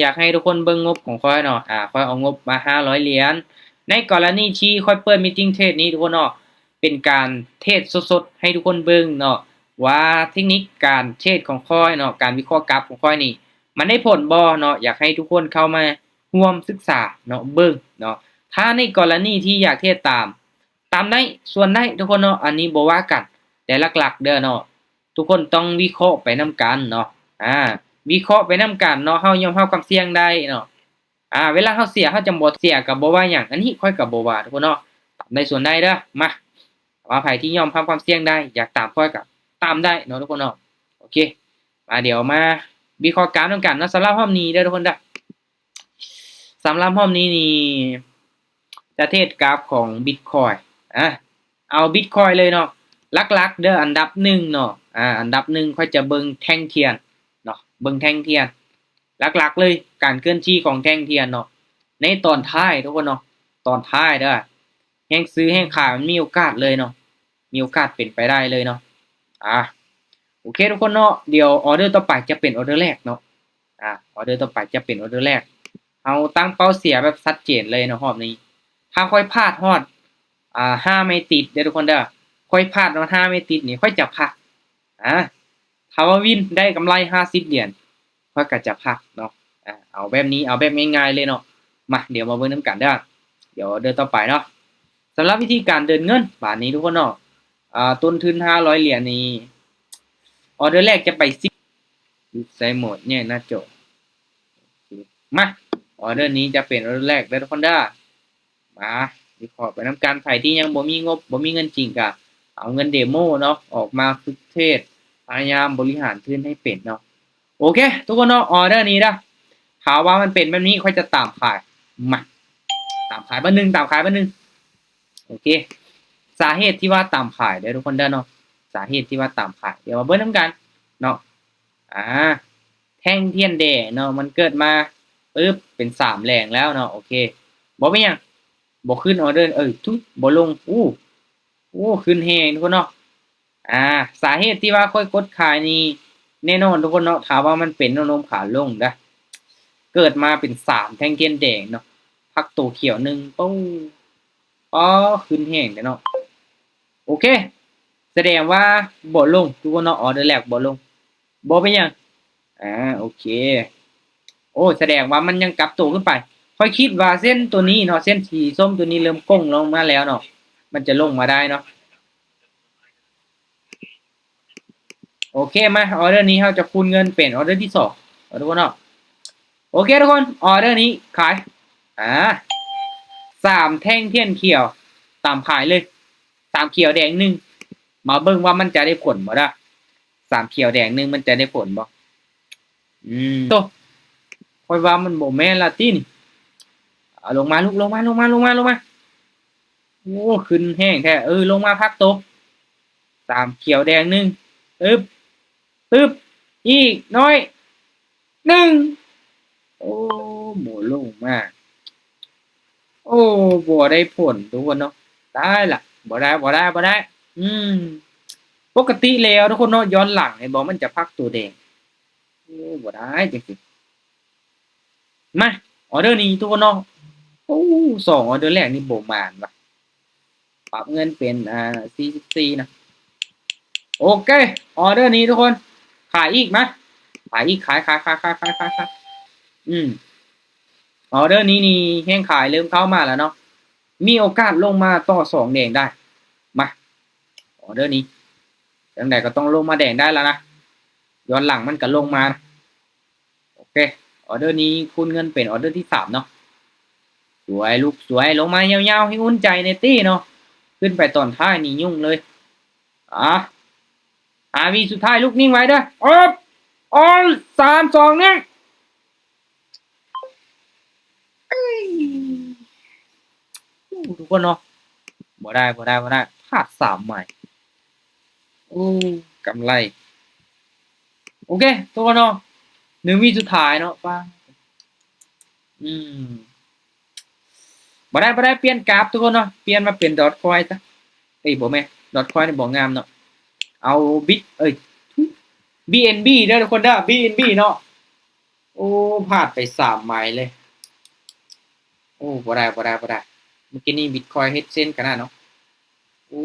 ຢາກໃຫ້ທຸກຄົນເບິ່ງງົບຂອງຂ້ອຍເນາະ ອາ ຂ້ອຍເອົາງົບມາຫ້າຮ້ອຍຫຼຽນ. ໃນກໍລະນີທີ່ຂ້ອຍເປີດ meeting trade ນີ້ທຸກຄົນເນາະ ເປັນການເທດສົດໆໃຫ້ທຸກຄົນເບິ່ງເນາະ ວ່າເທັກນິກການເທດຂອງຂ້ອຍເນາະ ການວິເຄາະກຣາຟຂອງຂ້ອຍນີ້ ມັນໄດ້ຜົນບໍ່ເນາະ. ຢາກໃຫ້ທຸກຄົນເຂົ້າມາຮ່ວມສຶກສາເນາະ ເບິ່ງເນາະ. ຖ້າໃນກໍລະນີທີ່ຢາກເທດຕາມ ຕາມໄດ້ ສ່ວນໄດ້ທຸກຄົນເນາະ ອັນນີ້ບໍ່ວ່າກັນ ແຕ່ຫຼັກໆເດີເນາະ ທຸກຄົນຕ້ອງວິເຄາະໄປນຳກັນເນາະ ອາ ວິເຄາະໄປນຳກັນເນາະ ເຮົາຍອມຮັບຄວາມສ່ຽງໄດ້ເນາະ ອາ ເວລາເຮົາເສຍ ເຮົາຈະບໍ່ເສຍກໍບໍ່ວ່າຫຍັງ ອັນນີ້ຂ້ອຍກໍບໍ່ວ່າທຸກຄົນເນາະ ຕາມໄດ້ສ່ວນໄດ້ເດີ. ມາ ວ່າໃຜທີ່ຍອມຮັບຄວາມສ່ຽງໄດ້ ຢາກຕາມຂ້ອຍກໍຕາມໄດ້ເນາະທຸກຄົນເນາະ. ໂອເຄ ມາ ດຽວມາວິເຄາະການນຳກັນເນາະ ສຳລັບຮອບນີ້ເດີທຸກຄົນເດີ. ສຳລັບຮອບນີ້ນີ້ ຈະເທດກຣາຟຂອງ Bitcoin ອາ ເອົາ Bitcoin ເລີຍເນາະ ຫຼັກໆເດີ ອັນດັບໜຶ່ງເນາະ ອາ ອັນດັບໜຶ່ງຂ້ອຍຈະເບິ່ງແທ່ງທຽນເນາະ ເບິ່ງແທ່ງທຽນ ຫຼັກໆເລີຍ ການເຄື່ອນທີ່ຂອງແທ່ງທຽນເນາະ ໃນຕອນທ້າຍທຸກຄົນເນາະ ຕອນທ້າຍເດີ ແຮງຊື້ແຮງຂາຍມັນມີໂອກາດເລີຍເນາະ ມີໂອກາດເປັນໄປໄດ້ເລີຍເນາະ. ອາ ໂອເຄທຸກຄົນເນາະ ດຽວອໍເດີຕໍ່ໄປຈະເປັນອໍເດີແລກເນາະ ອາ ອໍເດີຕໍ່ໄປຈະເປັນອໍເດີແລກ ເຮົາຕັ້ງເປົ້າເສຍແບບຊັດເຈນເລີຍເນາະຮອບນີ້. ຖ້າຂ້ອຍພາດຮອດ ອາ ຫ້າໄມ້ຕິດເດີທຸກຄົນເດີ ຂ້ອຍພາດຮອດຫ້າໄມ້ຕິດນີ້ ຂ້ອຍຈະພັກ ອາ ຖ້າວ່າວິນໄດ້ກຳໄລຫ້າສິບຫຼຽນ ຂ້ອຍກໍຈະພັກເນາະ ອາ ເອົາແບບນີ້ ເອົາແບບງ່າຍໆເລີຍເນາະ. ມາ ດຽວມາເບິ່ງນຳກັນເດີ ດຽວອໍເດີຕໍ່ໄປເນາະ. ສຳລັບວິທີການເດີນເງິນບາດນີ້ທຸກຄົນເນາະ ອາ ຕົ້ນທຶນຫ້າຮ້ອຍຫຼຽນນີ້ ອໍເດີແລກຈະໄປສິບ ໃສ່ໂໝດແຍກໜ້າຈໍ ມາ ອໍເດີນີ້ຈະເປັນອໍເດີແລກເດີທຸກຄົນເດີ. ມາ ວິເຄາະໄປນຳກັນ ໃຜທີ່ຍັງບໍ່ມີງົບ ບໍ່ມີເງິນຈິງ ກະເອົາເງິນເດໂມເນາະ ອອກມາຝຶກເທດ ພະຍາຍາມບໍລິຫານທຶນໃຫ້ເປັນເນາະ. ໂອເຄ ທຸກຄົນເນາະ ອໍເດີນີ້ເດີ ຖ້າວ່າມັນເປັນແບບນີ້ ຂ້ອຍຈະຕາມຂາຍ ມາ ຕາມຂາຍບາດໜຶ່ງ ຕາມຂາຍບາດໜຶ່ງ. ໂອເຄ ສາເຫດທີ່ວ່າຕາມຂາຍເດີທຸກຄົນເດີເນາະ ສາເຫດທີ່ວ່າຕາມຂາຍ ດຽວມາເບິ່ງນຳກັນເນາະ. ອາ ແທ່ງທຽນແດງເນາະ ມັນເກີດມາປຶບ ເປັນສາມແດງແລ້ວເນາະ ໂອເຄ ບໍ່ເປັນຫຍັງ ບໍ່ຂຶ້ນອໍເດີ ເອີ ທຸ ບໍ່ລົງ ໂອ້ ໂອ້ ຂຶ້ນແຮງທຸກຄົນເນາະ. ອາ ສາເຫດທີ່ວ່າຂ້ອຍກົດຂາຍນີ້ ແນ່ນອນທຸກຄົນເນາະ ຖ້າວ່າມັນເປັນແນວໂນ້ມຂາລົງເດີ ເກີດມາເປັນສາມແທ່ງທຽນແດງເນາະ ພັກໂຕຂຽວໜຶ່ງ ໂອ້ ອໍ ຂຶ້ນແຮງແທ້ເນາະ. ໂອເຄ ສະແດງວ່າບໍ່ລົງທຸກຄົນເນາະ ອໍເດີແລກບໍ່ລົງ ບໍ່ເປັນຫຍັງ. ອາ ໂອເຄ ໂອ້ ສະແດງວ່າມັນຍັງກັບໂຕຂຶ້ນໄປ ຂ້ອຍຄິດວ່າເສັ້ນໂຕນີ້ເນາະ ເສັ້ນສີສົ້ມໂຕນີ້ເລີ່ມໂກ່ງລົງມາແລ້ວເນາະ ມັນຈະລົງມາໄດ້ເນາະ. ໂອເຄ ມາ ອໍເດີນີ້ເຮົາຈະຄູນເງິນເປັນອໍເດີທີສອງເນາະ ທຸກຄົນເນາະ. ໂອເຄທຸກຄົນ ອໍເດີນີ້ຂາຍ ອາ ສາມແທ່ງທຽນຂຽວ ຕາມຂາຍເລີຍ ສາມຂຽວແດງໜຶ່ງ ມາເບິ່ງວ່າມັນຈະໄດ້ຜົນບໍ່ເດີ. ສາມຂຽວແດງໜຶ່ງ ມັນຈະໄດ້ຜົນບໍ່? ອືມ ໂຕ ຂ້ອຍວ່າມັນບໍ່ແມ່ນລະຕິນີ້. ເອົາລົງມາລູກ ລົງມາ ລົງມາ ລົງມາ ລົງມາ. ໂອ້ ຂຶ້ນແຮງແທ້ ເອີ ລົງມາພັກໂຕ ສາມຂຽວແດງໜຶ່ງ ອຶບ ອຶບ ອີກໜ້ອຍໜຶ່ງ. ໂອ້ ບໍ່ລົງມາ ໂອ້ ບໍ່ໄດ້ຜົນທຸກຄົນເນາະ. ຕາຍລະ ບໍ່ໄດ້ ບໍ່ໄດ້ ບໍ່ໄດ້. ອືມ ປົກກະຕິແລ້ວທຸກຄົນເນາະ ຍ້ອນຫຼັງເຫັນບໍ່ ມັນຈະພັກໂຕແດງ. ໂອ້ ບໍ່ໄດ້ຈັ່ງຊີ້. ມາ ອໍເດີນີ້ທຸກຄົນເນາະ ໂອ້ ສອງອໍເດີແລກນີ້ບໍ່ໝານວ່າ ປັບເງິນເປັນ ອ່າ ສີ່ສິບສີ່ນະ. ໂອເຄ ອໍເດີນີ້ທຸກຄົນ ຂາຍອີກ ມາ ຂາຍອີກ ຂາຍ ຂາຍ ຂາຍ. ອືມ ອໍເດີນີ້ນີ້ແຮງຂາຍເລີ່ມເຂົ້າມາແລ້ວເນາະ ມີໂອກາດລົງມາຕໍ່ສອງແດງໄດ້. ມາ ອໍເດີນີ້ ຈັ່ງໃດກໍຕ້ອງລົງມາແດງໄດ້ແລ້ວນະ ຍ້ອນຫຼັງມັນກໍລົງມານະ. ໂອເຄ ອໍເດີນີ້ຄູນເງິນເປັນອໍເດີທີສາມເນາະ. ສວຍລູກສວຍ ລົງມາຍາວໆ ໃຫ້ອຸ່ນໃຈແດ່ຕິເນາະ ຂຶ້ນໄປຕອນທ້າຍນີ້ຫຍຸ້ງເລີຍ. ອາ ຫ້າວິສຸດທ້າຍ ລູກນິ່ງໄວ້ເດີ. ໂອບ ໂອ ສາມ ສອງ ໜຶ່ງ. ເອີຍ ໂອ້ ທຸກຄົນເນາະ ບໍ່ໄດ້ ບໍ່ໄດ້ ບໍ່ໄດ້ ພາດສາມໄມ້. ໂອ້ ກຳໄລ. ໂອເຄ ທຸກຄົນເນາະ ໜຶ່ງວິສຸດທ້າຍເນາະ. ປ້າ ອືມ ບໍ່ໄດ້ ບໍ່ໄດ້ ປ່ຽນກາບທຸກຄົນເນາະ ປ່ຽນມາເປັນດອດຄອຍຊະ. ເອີຍ ບໍ່ແມ່ນ ດອດຄອຍນີ້ບໍ່ງາມເນາະ. ເອົາບິດ ເອີຍ ບີເອັນບີເດີທຸກຄົນເດີ ບີເອັນບີເນາະ. ໂອ້ ພາດໄປສາມໄມ້ເລີຍ. ໂອ້ ບໍ່ໄດ້ ບໍ່ໄດ້ ບໍ່ໄດ້. ເມື່ອກີ້ນີ້ບິດຄອຍເຮັດເຊັນຂະໜາດເນາະ. ໂອ້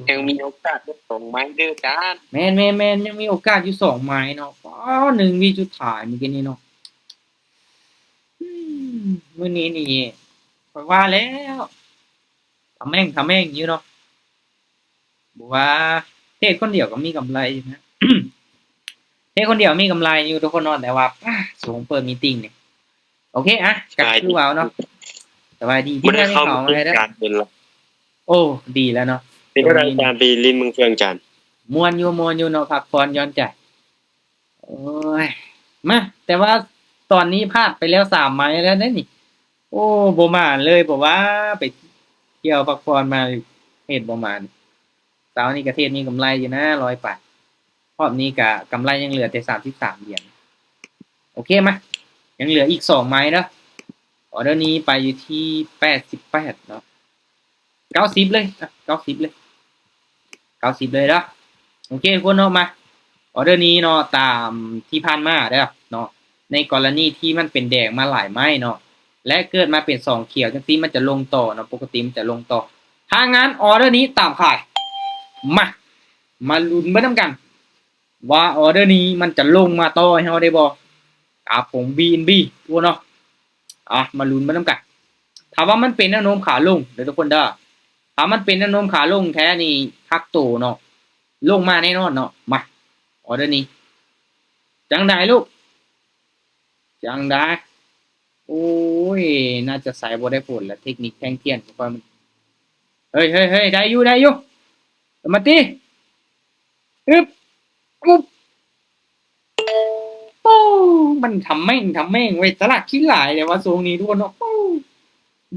ຍັງມີໂອກາດເບິດສອງໄມ້ເດີອາຈານ. ແມ່ນໆໆ ຍັງມີໂອກາດຢູ່ສອງໄມ້ເນາະ. ປ້າ ໜຶ່ງວິສຸດທ້າຍເມື່ອກີ້ນີ້ເນາະ. ອືມ ມື້ນີ້ນີ້ ຂ້ອຍວ່າແລ້ວ ທຳແມ່ງ ທຳແມ່ງຢູ່ເນາະ. ບໍ່ວ່າເທດຄົນດຽວກໍມີກຳໄລຢູ່ນະ ເທດຄົນດຽວມີກຳໄລຢູ່ທຸກຄົນເນາະ ແຕ່ວ່າ ອ່າ ຊ່ວງເປີດມີຕິງນີ້. ໂອເຄ ອ່ະ ກໍຄືວ່າເນາະ ສະບາຍດີ ທີ່ໄດ້ເຂົ້າມາເດີ. ໂອ້ ດີແລ້ວເນາະ. ເປັນຈັ່ງໃດອາຈານ ໄປຫຼິ້ນເມືອງເຟືອງອາຈານ? ມ່ວນຢູ່ ມ່ວນຢູ່ເນາະ ພັກຜ່ອນຢ່ອນໃຈ. ໂອ້ຍ ມາ ແຕ່ວ່າຕອນນີ້ພາດໄປແລ້ວສາມໄມ້ແລ້ວເດ້ນີ້. ໂອ້ ບໍ່ໝານເລີຍ ບໍ່ວ່າໄປທ່ຽວພັກຜ່ອນມາ ເຮັດບໍ່ໝານ. ເຊົ້ານີ້ກະເທດມີກຳໄລຢູ່ນະ ຮ້ອຍປາຍ. ຮອບນີ້ກະກຳໄລຍັງເຫຼືອແຕ່ສາມສິບສາມຫຼຽນ. ໂອເຄ ມາ ຍັງເຫຼືອອີກສອງໄມ້ເດີ. ອໍເດີນີ້ໄປຢູ່ທີ່ແປດສິບແປດເນາະ. ເກົ້າສິບເລີຍ ເກົ້າສິບເລີຍ ເກົ້າສິບເລີຍເດີ. ໂອເຄທຸກຄົນເນາະ ມາ ອໍເດີນີ້ເນາະ ຕາມທີ່ຜ່ານມາເດີເນາະ ໃນກໍລະນີທີ່ມັນເປັນແດງມາຫຼາຍໄມ້ເນາະ ແລະ ເກີດມາເປັນສອງຂຽວຈັ່ງຊີ້ ມັນຈະລົງຕໍ່ເນາະ ປົກກະຕິມັນຈະລົງຕໍ່. ຖ້າງານອໍເດີນີ້ຕາມຂາຍ. ມາ ມາລຸ້ນເບິ່ງນຳກັນ ວ່າອໍເດີນີ້ມັນຈະລົງມາຕໍ່ໃຫ້ເຮົາໄດ້ບໍ່ ກັບຂອງບີເອັນບີ ທຸກຄົນເນາະ. ອ່ະ ມາລຸ້ນເບິ່ງນຳກັນ. ຖ້າວ່າມັນເປັນແນວໂນ້ມຂາລົງເດີທຸກຄົນເດີ ຖ້າມັນເປັນແນວໂນ້ມຂາລົງແທ້ນີ້ ພັກໂຕເນາະ ລົງມາແນ່ນອນເນາະ. ມາ ອໍເດີນີ້ ຈັ່ງໃດລູກ ຈັ່ງໃດ? ໂອ້ຍ ໜ້າຈະໃຊ້ບໍ່ໄດ້ຜົນລະ ເທັກນິກແທ່ງທຽນຂອງຂ້ອຍມັນ. ເຮີ້ຍໆໆ ໄດ້ຢູ່ ໄດ້ຢູ່ ມາຕິ ອຶບ ອຸບ ໂອ້ ມັນທຳແມ່ງ ທຳແມ່ງເວີຍ ສະຫຼາກຂີ້ຫຼາຍແຕ່ວ່າຊ່ວງນີ້ທຸກຄົນເນາະ. ໂອ້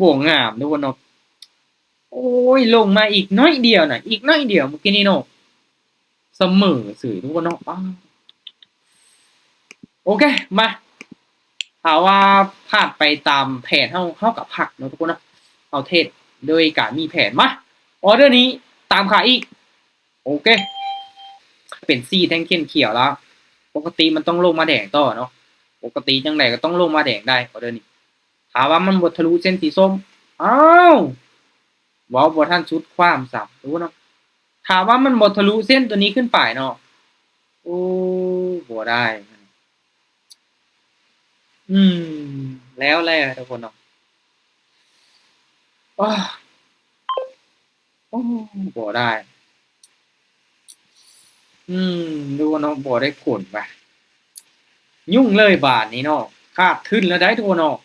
ບໍ່ງາມທຸກຄົນເນາະ. ໂອ້ຍ ລົງມາອີກໜ້ອຍດຽວນະ ອີກໜ້ອຍດຽວເມື່ອກີ້ນີ້ເນາະ ສະເໝີເສີຍທຸກຄົນເນາະ. ປ້າ ໂອເຄ ມາ ຖ້າວ່າພາດໄປຕາມແຜນເຮົາ ເຮົາກໍພັກເນາະທຸກຄົນເນາະ. ເຮົາເທດໂດຍການມີແຜນ. ມາ ອໍເດີນີ້ຕາມຂາຍອີກ. ໂອເຄ ເປັນສີແທ່ງຂຽນຂຽວແລ້ວ ປົກກະຕິມັນຕ້ອງລົງມາແດງຕໍ່ເນາະ ປົກກະຕິຈັ່ງໃດກໍຕ້ອງລົງມາແດງໄດ້ ອໍເດີນີ້. ຖ້າວ່າມັນບໍ່ທະລຸເສັ້ນສີສົ້ມ ອ້າວ ເວົ້າບໍ່ທັນສຸດຄວາມຊ້ຳ ຮູ້ເນາະ. ຖ້າວ່າມັນບໍ່ທະລຸເສັ້ນຕົວນີ້ຂຶ້ນໄປເນາະ ໂອ້ ບໍ່ໄດ້. ອືມ ແລ້ວແຫຼະທຸກຄົນເນາະ. ໂອ້ ໂອ້ ບໍ່ໄດ້. ອືມ ທຸກຄົນເນາະ ບໍ່ໄດ້ຜົນວ່າ ຫຍຸ້ງເລີຍບາດນີ້ເນາະ ຂາດທຶນແລ້ວໄດ໋ທຸກຄົນເນາະ.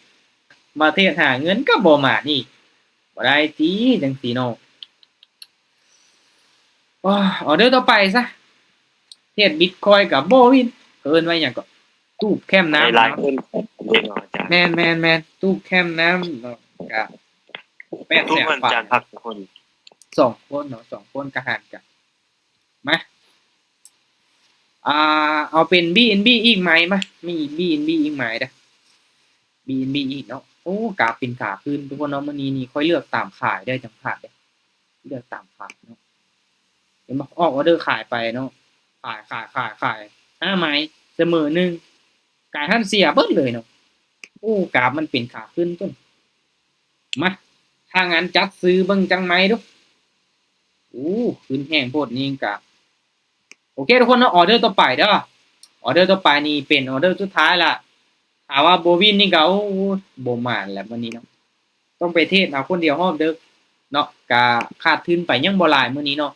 ມາເທດຫາເງິນກໍບໍ່ມານີ້ ບໍ່ໄດ້ຕິ ຈັ່ງຊີ້ເນາະ. ອໍ ອໍເດີຕໍ່ໄປຊະ ເທດບິດຄອຍກັບໂບວິນ ເອີ້ນວ່າຫຍັງເກາະ ຕູບແຄມນ້ຳ ຫຼາຍຄົນເນາະອາຈານ. ແມ່ນໆໆ ຕູບແຄມນ້ຳເນາະ ກະແປດແສນປາຍ ສອງຄົນເນາະ ສອງຄົນກະຫານກັນ. ມາ ອ່າ ເອົາເປັນບີເອັນບີອີກໄມ້ ມາ ມີບີເອັນບີອີກໄມ້ເດີ ບີເອັນບີອີກເນາະ. ໂອ້ ກາບເປັນຂາຂຶ້ນທຸກຄົນເນາະ. ມື້ນີ້ນີ້ຂ້ອຍເລືອກຕາມຂາຍເດີ ຈັ່ງພາດເດີ ເລືອກຕາມຂາຍເນາະ. ເຫັນບໍ່ ອອກອໍເດີຂາຍໄປເນາະ ຂາຍ ຂາຍ ຂາຍ ຂາຍ ຫ້າໄມ້ ສະເໝີໜຶ່ງ ກາຍຫັ້ນເສຍເບິດເລີຍເນາະ. ໂອ້ ກາບມັນເປັນຂາຂຶ້ນຕົ້ນ. ມາ ຖ້າງານຈັດຊື້ເບິ່ງຈັກໄມ້ດູ. ໂອ້ ຂຶ້ນແຮງໂພດນີ້ກະ ໂອເຄທຸກຄົນເນາະ ອໍເດີຕໍ່ໄປເດີ ອໍເດີຕໍ່ໄປນີ້ເປັນອໍເດີສຸດທ້າຍລະ. ຖ້າວ່າບໍ່ວິນນີ້ກໍ ໂອ້ ບໍ່ໝານແຫຼະມື້ນີ້ເນາະ ຕ້ອງໄປເທດເອົາຄົນດຽວຮອບເດີເນາະ. ກະຂາດທຶນໄປຍັງບໍ່ຫຼາຍມື້ນີ້ເນາະ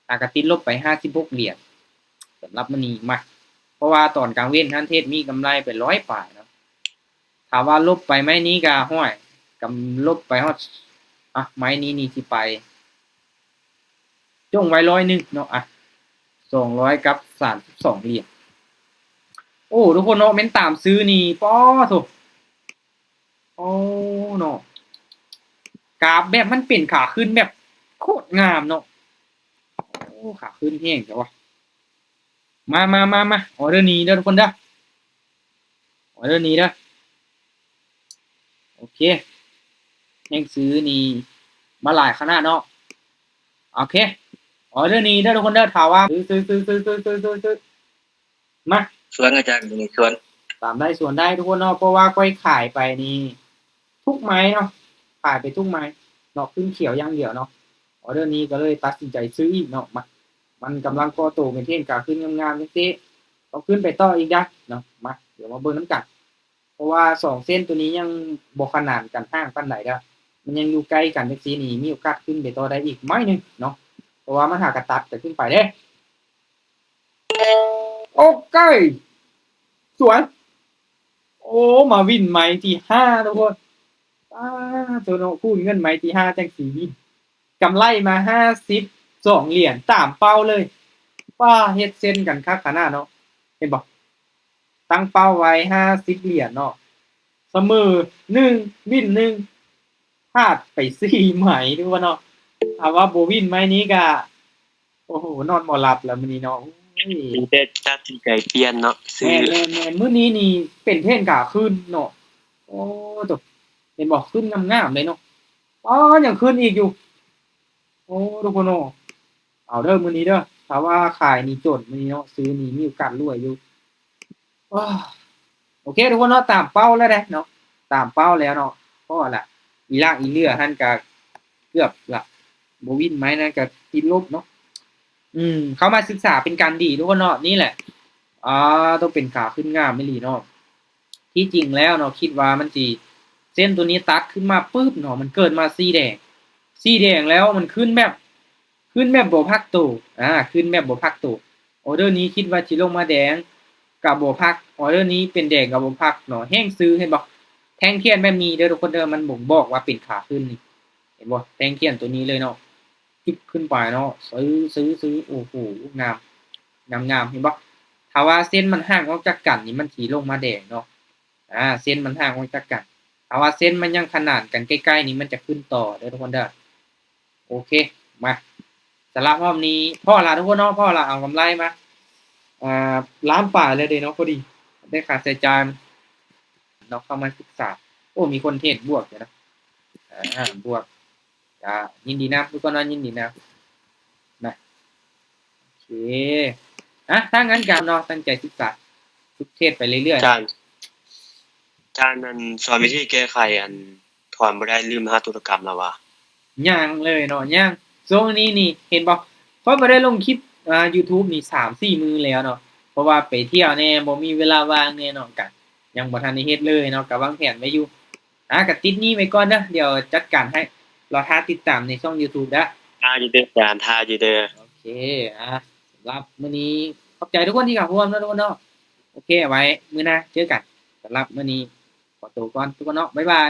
ຫາກະຕິດລົບໄປຫ້າສິບຫົກຫຼຽນສຳລັບມື້ນີ້. ມາ ເພາະວ່າຕອນກາງເວັນຫັ້ນເທດມີກຳໄລໄປຮ້ອຍປາຍເນາະ. ຖ້າວ່າລົບໄປໄມ້ນີ້ກະ ຫ້ວຍ ກຳລົບໄປຮອດ ອ່ະ ໄມ້ນີ້ນີ້ຊິໄປ ຈົ່ງໄວ້ຮ້ອຍໜຶ່ງເນາະ ອ່ະ ສອງຮ້ອຍກັບສາມສິບສອງຫຼຽນ. ໂອ້ ທຸກຄົນເນາະ ແມ່ນຕາມຊື້ນີ້ ປາໂທ້ ໂອ້ ເນາະ ກາບແບບມັນເປັນຂາຂຶ້ນແບບໂຄດງາມເນາະ. ໂອ້ ຂາຂຶ້ນແຮງແທ້ວ່າ. ມາ ມາ ມາ ມາ ອໍເດີນີ້ເດີທຸກຄົນເດີ ອໍເດີນີ້ເດີ. ໂອເຄ ແຮງຊື້ນີ້ມາຫຼາຍຂະໜາດເນາະ. ໂອເຄ ອໍເດີນີ້ເດີທຸກຄົນເດີ ຖ້າວ່າຊື້ ຊື້ ຊື້ ມາ ສວນອາຈານ ມື້ນີ້ສວນ ຕາມໄດ້ສ່ວນໄດ້ທຸກຄົນເນາະ ເພາະວ່າຂ້ອຍຂາຍໄປນີ້ທຸກໄມ້ເນາະ ຂາຍໄປທຸກໄມ້ເນາະ ຂຶ້ນຂຽວຢ່າງດຽວເນາະ. ອອເດີນີ້ກໍເລີຍຕັດສິນໃຈຊື້ອີກເນາະ ມາ ມັນກຳລັງກໍ່ໂຕເປັນເທຣນຂາຂຶ້ນງາມໆຈັ່ງຊີ້ ຕ້ອງຂຶ້ນໄປຕໍ່ອີກໄດ໋ເນາະ. ມາ ດຽວມາເບິ່ງນຳກັນ ເພາະວ່າສອງເສັ້ນໂຕນີ້ຍັງບໍ່ຂະໜານກັນຫ້າງປານໃດເດີ້ ມັນຍັງຢູ່ໃກ້ກັນຈັ່ງຊີ້ນີ້ ມີໂອກາດຂຶ້ນໄປຕໍ່ໄດ້ອີກໄມ້ໜຶ່ງເນາະ ເພາະວ່າມັນຫາກະຕັດກັນຂຶ້ນໄປເດ້. ໂອເຄ ສວຍ ໂອ້ ມາວິນໄມ້ທີຫ້າທຸກຄົນ ປາໂຕເນາະ ຄູນເງິນໄມ້ທີຫ້າຈັ່ງຊິວິນ ກຳໄລມາຫ້າສິບສອງຫຼຽນ ຕາມເປົ້າເລີຍ. ປາ ເຮັດເຊັ່ນກັນຄັກຂະໜາດເນາະ ເຫັນບໍ່ ຕັ້ງເປົ້າໄວ້ຫ້າສິບຫຼຽນເນາະ ສະເໝີໜຶ່ງ ວິນໜຶ່ງ ພາດໄປສີ່ໄມ້ທຸກຄົນເນາະ. ຖ້າວ່າບໍ່ວິນໄມ້ນີ້ກະ ໂອ້ໂຫ ນອນບໍ່ຫຼັບແລ້ວມື້ນີ້ເນາະ. ໂອ້ຍ ມີແຕ່ຕັດສິນໃຈປ່ຽນເນາະ ຊື້ ແມ່ນໆໆ ມື້ນີ້ນີ້ເປັນເທຣນຂາຂຶ້ນເນາະ. ໂອ້ໂຕ ເຫັນບໍ່ ຂຶ້ນງາມໆເລີຍເນາະ. ອໍ ຍັງຂຶ້ນອີກຢູ່. ໂອ້ ທຸກຄົນເນາະ ເອົາເດີ້ມື້ນີ້ເດີ້ ຖ້າວ່າຂາຍນີ້ຈົນມື້ນີ້ເນາະ ຊື້ນີ້ມີໂອກາດລວຍຢູ່. ໂອເຄທຸກຄົນເນາະ ຕາມເປົ້າແລ້ວເດ້ເນາະ ຕາມເປົ້າແລ້ວເນາະ. ພໍລະ ອີຫຼັກອີເຫຼືອຫັ້ນກະເກືອບລະ ບໍ່ວິນໄມ້ນັ້ນກະຕິດລົບເນາະ. ອືມ ເຂົ້າມາສຶກສາເປັນການດີທຸກຄົນເນາະ. ນີ້ແຫຼະ ອ່າ ຕ້ອງເປັນຂາຂຶ້ນງາມອີ່ຫຼີເນາະ. ທີ່ຈິງແລ້ວເນາະ ຄິດວ່າມັນຊິ ເສັ້ນໂຕນີ້ຕັດຂຶ້ນມາປຶບເນາະ ມັນເກີດມາສີແດງ ສີແດງແລ້ວມັນຂຶ້ນແບບ ຂຶ້ນແບບບໍ່ພັກໂຕ ອາ ຂຶ້ນແບບບໍ່ພັກໂຕ. ອອເດີນີ້ຄິດວ່າຊິລົງມາແດງກະບໍ່ພັກ ອອເດີນີ້ເປັນແດງກະບໍ່ພັກເນາະ. ແຮງຊື້ ເຫັນບໍ່ ແທ່ງທຽນແບບນີ້ເດີ້ທຸກຄົນເດີ້ ມັນບົ່ງບອກວ່າເປັນຂາຂຶ້ນນີ້ ເຫັນບໍ່ ແທ່ງທຽນໂຕນີ້ເລີຍເນາະ ຈິບຂຶ້ນໄປເນາະ ຊື້ ຊື້ ຊື້ ໂອ້ໂຫ ງາມ ງາມໆ ເຫັນບໍ່. ຖ້າວ່າເສັ້ນມັນຫ່າງອອກຈາກກັນນີ້ ມັນຊິລົງມາແດງເນາະ ອາ ເສັ້ນມັນຫ່າງອອກຈາກກັນ. ຖ້າວ່າເສັ້ນມັນຍັງຂະໜານກັນໃກ້ໆນີ້ ມັນຈະຂຶ້ນຕໍ່ເດີ້ທຸກຄົນເດີ້. ໂອເຄ ມາ ສຳລັບຮອບນີ້ພໍລະທຸກຄົນເນາະ ພໍລະ ເອົາກຳໄລມາ ອ່າ ລ້ານປາຍແລ້ວເດ້ເນາະ ພໍດີໄດ້ຄ່າໃຊ້ຈ່າຍເນາະ. ເຂົ້າມາສຶກສາ ໂອ້ ມີຄົນເທຣດບວກຢູ່ນະ ອ່າ ບວກ ກະຍິນດີນຳ ທຸກຄົນເນາະ ຍິນດີນຳນະ. ໂອເຄ ອະ ຖ້າຊັ້ນກະເນາະ ຕັ້ງໃຈສຶກສາ ຝຶກເທຣດໄປເລື້ອຍໆ. ຈານ ຈານ ອັນ ສອນວິທີແກ້ໄຂ ອັນ ຖອນບໍ່ໄດ້ ລືມຮະຫາຕຸລະກຳລະຫວາ? ຍັງເລີຍເນາະ ຍັງ. ຊ່ວງນີ້ນີ້ ເຫັນບໍ່ ຂ້ອຍບໍ່ໄດ້ລົງຄລິບ ອ່າ ຢູທູບນີ້ສາມສີ່ມື້ແລ້ວເນາະ ເພາະວ່າໄປທ່ຽວແດ່ ບໍ່ມີເວລາວ່າງແດ່ເນາະ ກະຍັງບໍ່ທັນໄດ້ເຮັດເລີຍເນາະ ກະວາງແຜນໄວ້ຢູ່. ອາ ກະຕິດໜີ້ໄວ້ກ່ອນເດີ້ ດຽວຈັດການໃຫ້. ລໍຖ້າຕິດຕາມໃນຊ່ອງຢູທູບເດີ້. ຖ້າຢູ່ເດີ້ ຈານ ຖ້າຢູ່ເດີ້. ໂອເຄ ອາ ສຳລັບມື້ນີ້ ຂອບໃຈທຸກຄົນທີ່ເຂົ້າຮ່ວມເນາະ ທຸກຄົນເນາະ. ໂອເຄ ໄວ້ມື້ໜ້າເຈີກັນ. ສຳລັບມື້ນີ້ຂໍໂຕກ່ອນທຸກຄົນເນາະ ບາຍບາຍ.